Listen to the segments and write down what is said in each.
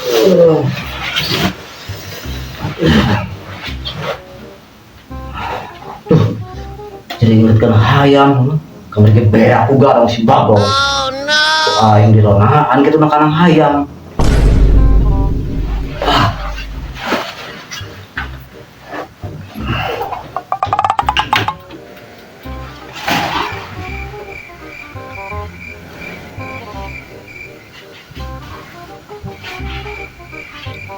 Tuh, jadi inget kan hayam, kamari ge beak ku garong si Bagong. Oh no. Aing dironaan kitu na kanang hayam.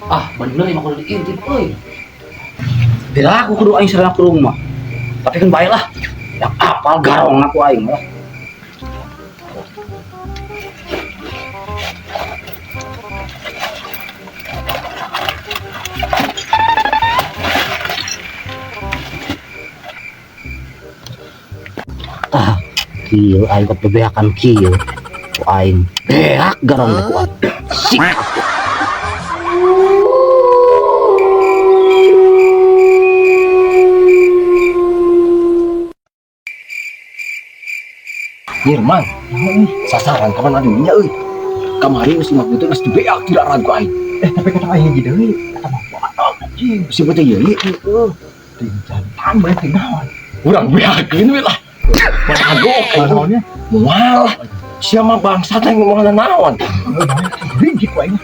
Ah, bener emang kudu diintip euy. Bila aku kudu aing sareng ke rumah. Tapi kan baiklah. Yang apal garong aku aing lah. Tah, kieu aing kebebeakan kieu. Ku aing beak garong teh ku aing. Sik aku. Nirman, sasaran kapan adunya euy. Kamari geus 5 menit geus dibeak tidak ragu aing. Tapi kata aing hiji deui, kata mah batal anjing. Si beuteung ieu Heeh. Teu jantan bae teh naon. Urang beakeun we lah. Kagok aing. Naonnya? Moal lah. Sia mah bangsa teh ngomong naon. Hiji ku aing.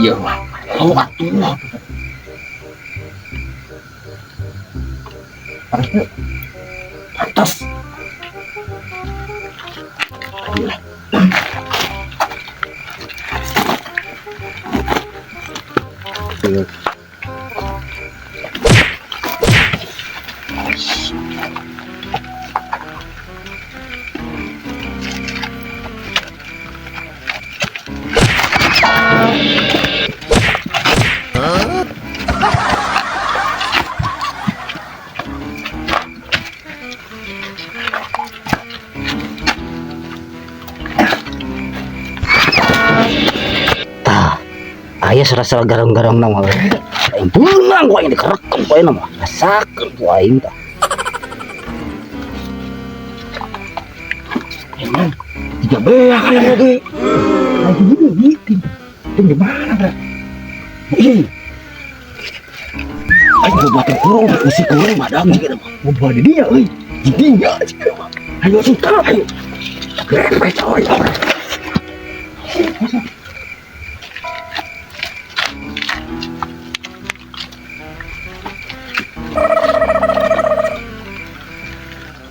Ieu mah. Oh atuh. Harusnya Pantas. Ayolah. Tah, aya sera-sera garong-garong na mah. Aing beunang ku aing dikerekem ku aing mah. Rasakeun ku aing tah. Emang tiga beak aya lagi. Lagi gini tim. Tim di mana, Bro? Ih. Aing buatin kurung, isi kurung badak jika mah. Mau bawa di dia euy. Jadinya jika mah. Ayo suka, ayo. Grepes coy.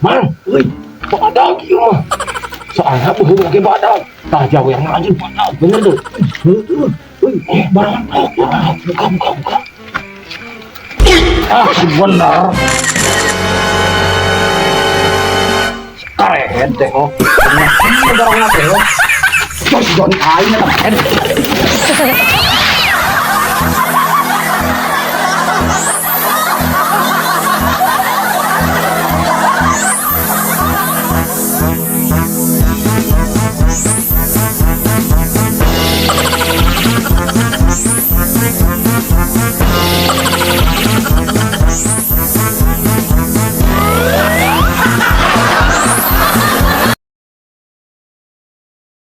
Mang, euy, badak ieu mah. Soalnya beuheung lagi badak. Tah jauh yang anjing badak, bener tuh. Heueuh. Euy, barangan buka buka buka. Ah, si bener. Keren teh oh. Bener garongna teh oh. Jos Joni aing eta mah.